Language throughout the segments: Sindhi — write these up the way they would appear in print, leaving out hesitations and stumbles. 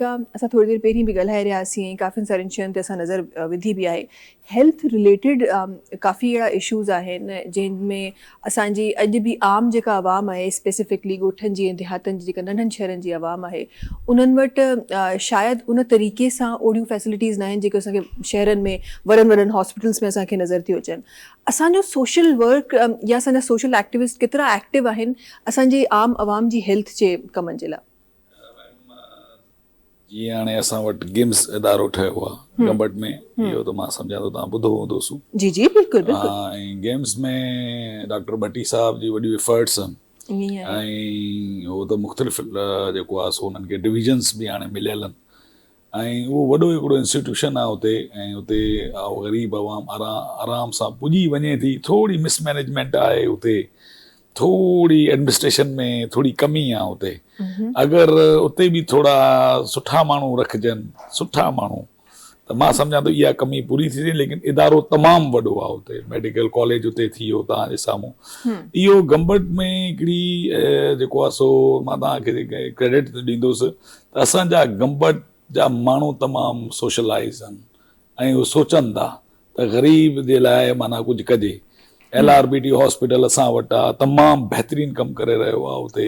ڪا اسان ٿوري دير پهرين به ڳالهائي رهيا هئاسين ۽ ڪافين سارين شين تي اسان نظر وڌي به آهي هيلٿ رليٽيڊ ڪافي اهڙا اشوز آهن جنهن ۾ اسان جي اڄ به عام جيڪا عوام آهي اسپيسفڪلي ڳوٺن جي ۽ ديهاتن جي جيڪا ننڍن شهرن جي عوام آهي انهن وٽ شايد ان طريقي سان اهڙيون فيسلٽيز ناهن جيڪي اسان کي شهرن ۾ وڏن وڏن هاسپيٽلس ۾ اسان کي نظر ٿيون اچن اسان جو سوشل ورڪ يا اسان جا سوشل ايڪٽيوسٽ ڪيترا ايڪٽو آهن اسان جي عام عوام جي هيلٿ جي ڪمن جي لاء. جيئن هاڻي اسان وٽ گمس ادارو ٺهيو آهي گمبٽ ۾ اهو ته مان سمجهان ٿو توهان ٻڌو هوندو سو. جي جي بلڪل بلڪل. ۽ گمس ۾ ڊاڪٽر ڀٽي صاحب جي وڏيون افرٽس آهن ۽ هو ته مختلف جيڪو آهي سو انهن کي ڊويزنس به هاڻي مليل آهن ۽ اهو وڏو هڪڙو انسٽيٽيوشن آهي اتي ۽ اتي غريب عوام آرام سان پڄي وڃي ٿي ٿوري مس مينيجمينٽ آهي اتي ٿوري ايڊمنسٽريشن ۾ ٿوري ڪمي آ اتي اگر اتي به ٿورا سٺا ماڻهو رکجن سٺا ماڻهو ته مان سمجهان ٿو اها ڪمي پوري ٿي سگهي ليڪن ادارو تمام وڏو آ اتي ميڊيڪل ڪاليج اتي ٿي ويو توهان جي سامهون اهو گمبٽ ۾ هڪڙي جيڪو آ سو مان توهان کي ڪريڊٽ ڏيندس ته اسان جا گمبٽ جا ماڻهو تمام سوشلائز آهن ۽ هو سوچن ٿا ته غريب جي لاء معنيٰ ڪجهه ڪجي. L R B T hospital اسان وٽ آ تمام بهترين ڪم ڪري رهيو آ اتي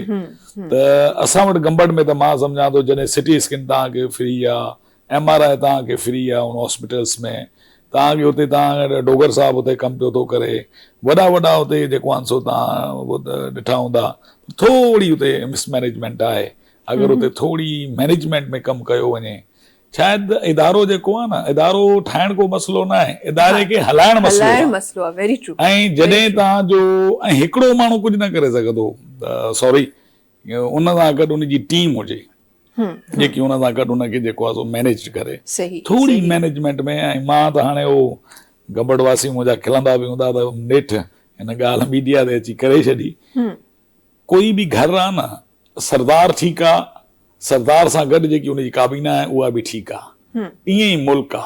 ته اسان وٽ گمبٽ ۾ ته مان سمجهان ٿو جڏهن سٽي اسڪين توهان کي فري آ ايم آر I توهان کي فري آ ان هاسپيٽلس ۾ توهان کي اتي توهان ڊوگر صاحب اتي ڪم پيو ٿو ڪري وڏا وڏا اتي جيڪو آهن سو توهان ڏٺا هوندا ٿوري اتي مس مينيجمينٽ آهي اگر اتي ٿوري مينيجمينٽ ۾ ڪم ڪيو وڃي شايد ادارو جيڪو آهي نه ادارو ٺاهڻ ڪو مسئلو نه آهي اداري کي هلائڻ مسئلو هلائڻ مسئلو آهي ويري ٽرو ۽ جڏهن توهان جو ۽ هڪڙو ماڻهو ڪجهه نه ڪري سگهندو سوري ان سان گڏ ان جي ٽيم هجي جيڪي ان سان گڏ ان کي جيڪو آهي سو مينيج ڪري ٿوري مينيجمينٽ ۾ ۽ مان ته هاڻي اهو گمبٽ واسي منهنجا کلندا به هوندا ته نيٺ هن ڳالهه ميڊيا تي اچي ڪري ڇڏي ڪوئي به گهر آ نه سردار ٺيڪ آ سردار سان گڏ جيڪي ان جي ڪابينا آهي اها به ٺيڪ آ ائين ئي ملڪ آ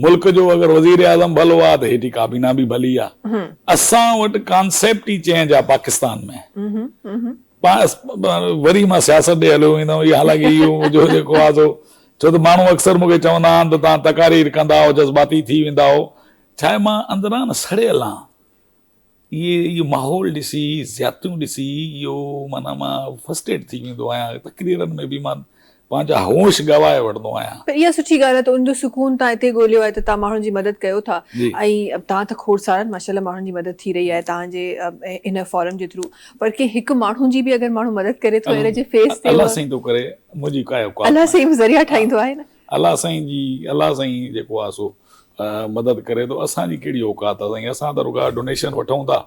ملڪ جو اگر وزير اعظم ڀلو آ ته هيٺي ڪابينا به ڀلي آ اسان وٽ ڪانسيپٽ ئي چينج آ پاڪستان ۾ وري مان سياست ڏي هليو ويندم حالانڪه اهو منهنجو جيڪو آ سو ڇو ته ماڻهو اڪثر مون کي چوندا آهن ته توهان تقارير ڪندا آهو جذباتي ٿي ويندا آهو ڇا آهي مان اندران نه سڙيل آهيان اهي اهو ماحول ڏسي زيادتيون ڏسي اهو معنيٰ مان فرسٽريٽ ٿي ويندو آهيان تقريرن ۾ به مان پنهنجا هوش گوائي وٺندو آهيان. پر اها سٺي ڳالهه آهي ته ان جو سڪون توهان اتي ڳوليو آهي ته توهان ماڻهن جي مدد ڪيو ٿا ۽ توهان ته کوڙ سارن ماشاء الله ماڻهن جي مدد ٿي رهي آهي توهان جي ان فورم جي ٿرو پر ڪنهن هڪ ماڻهو جي به اگر ماڻهو مدد ڪري ٿو ان جي فيس تي الله سائين ٿو ڪري منهنجي ڪا اوقات الله سائين ذريعا ٺاهيندو آهي نه. الله سائين جي الله سائين جيڪو آهي سو مدد ڪري ٿو اسان جي ڪهڙي اوقات آهي سائين اسان ته رڳا ڊونيشن وٺون ٿا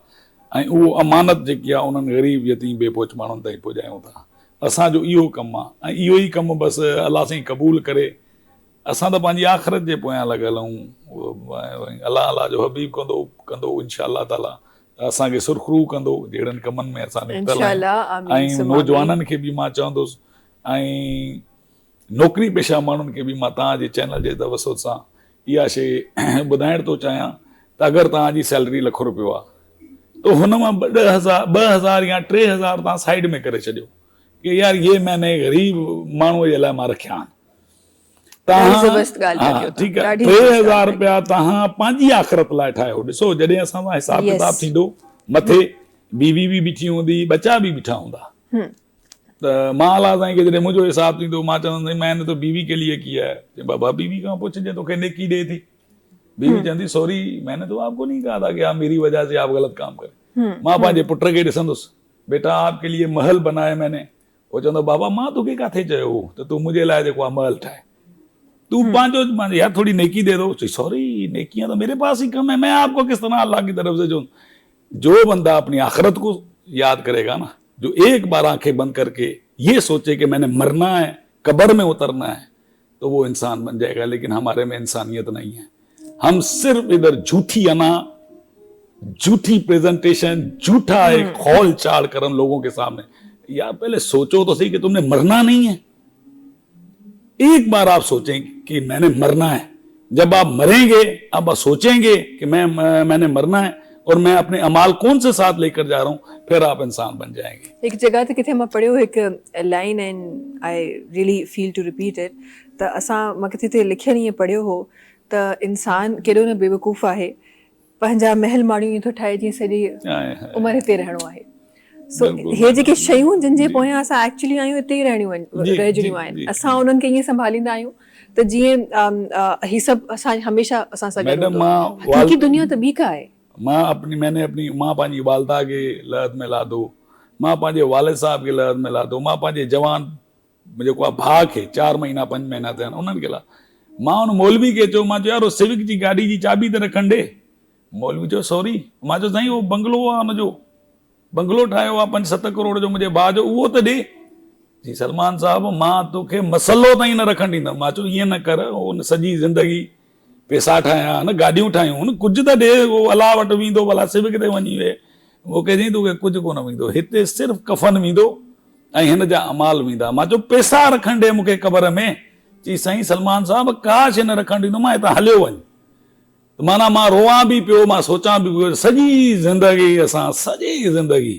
۽ اهو امانت جيڪي آهي انهن غريب يتيم بي پهچ ماڻهن تائين پڄايون ٿا اسان جو اهو ڪم آهي ۽ اهو ئي ڪم بس الله سائين قبول ڪري اسان ته پنهنجي آخرت جي پويان لڳل آهيون الله الله جو حبيب ڪندو ڪندو انشاء الله تعالي اسان کي سرخرو ڪندو جهڙن ڪمن ۾ اسان نڪتل آهيون ۽ نوجوانن کي به مان چوندس ۽ نوڪري پيشه ماڻهن کي به مان توهان جي چينل جي توسط سان اها شيء ٻڌائڻ ٿو چاهيان ته اگر توهان جي سيلري لک روپيو آهي ته هن مان 10,000 2000 يا 3000 توهان سائيڊ ۾ ڪري ڇڏيو ڪي يار هي مهيني غريب ماڻهو جي لاء مان رکيا آهن توهان ٺيڪ آهي 3000 روپيا توهان پنهنجي آخرت لاء ٺاهيو ڏسو جڏهن اسان سان حساب ڪتاب ٿيندو مٿي بيوي به بيٺي هوندي ٻچا به بيٺا هوندا ته مان الله سائين کي جڏهن منهنجو حساب ٿيندو مان چوندس سائين مين ني تو بيوي ڪي ليي ڪيا هي چي بابا بيوي کان پڇ جي توکي نيڪي ڏي ٿي بيوي چوندي سوري مين ني تو آپ ڪو نهين ڪها ٿا ڪي آپ ميري وجه سي آپ غلط ڪام ڪري مان پنهنجي پٽ کي ڏسندس بيٽا آپ ڪي ليي محل بنايا مين ني هو چوندو بابا مان توکي ڪاٿي چيو هو ته تون منهنجي لاء جيڪو آ محل ٺاهي تون پنهنجو يار ٿوري نيڪي the دو چي سوري نيڪيان تو ميري پاس هي ڪم هي مين آپ ڪو ڪس طرح الله ڪي طرف سي جو جو بنده اپني آخرت ڪو ياد ڪري گا نا جو ايڪ بار آنکين بند ڪر ڪي يه سوچي ڪي مين ني مرنا هي قبر مين اترنا هي تو وو انسان بن جائي گا ليڪن هماري مين انسانيت نهين هي هم صرف ادھر جھوٺي انا جھوٺي پريزنٽيشن جھوٺا ايڪ خول چاڙ ڪر هم لوگون ڪي سامني يار پهلي سوچو تو سهي ڪي تم ني مرنا نهين هي ايڪ بار آپ سوچين ڪي مين ني مرنا هي جب آپ مرين گي اب سوچين گي ڪي مين ني مرنا هي اور مين اپني اعمال ڪون سي ساٿ لي ڪر جا رها هون پھر آپ انسان بن جائين گي. هڪ جڳهه تي ڪٿي مان پڙهيو هڪ line and I really feel to repeat it ته اسان مان ڪٿي تي لکيل ائين پڙهيو هو ته انسان ڪيڏو نه بيوقوف آهي پنهنجا محل ماڙيون ائين ٿو ٺاهي جيئن سڄي عمر هتي رهڻو آهي. سو هي جيڪي شيون جن جي پويان اسان ايڪچولي آهيون اتي ئي رهڻيون آهن رهجڻيون آهن اسان انهن کي ائين سنڀاليندا آهيون ته جيئن هي سڀ اسان هميشه اسان سان گڏ هوندو حقيقي دنيا ته ٻي ڪا آهي. مان اپني مين ني اپني مان پنهنجي والده کي لحد ۾ لاڌو مان پنهنجي والد صاحب کي لحد ۾ لاڌو مان پنهنجي جوان جيڪو آهي ڀاء کي چار مهينا پنج مهينا ٿيا آهن انهن کي لا مان ان مولوي کي چيو مان چيو يار سوڪ جي گاڏي جي چاٻي ته رکڻ ڏي مولوي چيو سوري مان چيو سائين اهو بنگلو آهي ان جو بنگلو ٺاهيو آهي پنج ست ڪروڙ جو منهنجي ڀاء جو اهو ته ڏي جي سلمان صاحب مان توکي مسلو تائين نه رکڻ ڏيندم مان چيو ائين نه ڪر ان سڄي زندگي پيسا ٺاهيا آهن گاڏيون ٺاهيون آهن ڪجهه ته ڏي اهو الله وٽ ويندو ڀلا سوڪ تي وڃي ويهي مون کي چيائين توکي ڪجهه ڪونه ويندو هتي صرف ڪفن ويندو ۽ هن جا اعمال ويندا مان چيو پيسا رکڻ ڏي مون کي قبر ۾ چي سائين سلمان صاحب ڪا شيء نه رکڻ ڏيندو مان هتان هليو وڃ ته معنيٰ مان روئان به پيو مان سوچان به پيو سڄي زندگي اسان سڄي زندگي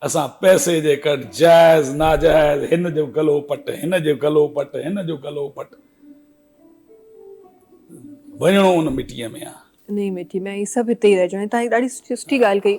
اسان پئسي جي ڪڍ جائز ناجائز هن جو گلو پٽ هن جو گلو پٽ هن جو گلو پٽ وڃڻو ان مٽيء ۾ آ. انهيء مٽيء ۾ ۽ سڀ هتي ئي رهجڻو آهي. توهان هڪ ڏاڍي سٺي ڳالهه ڪئي.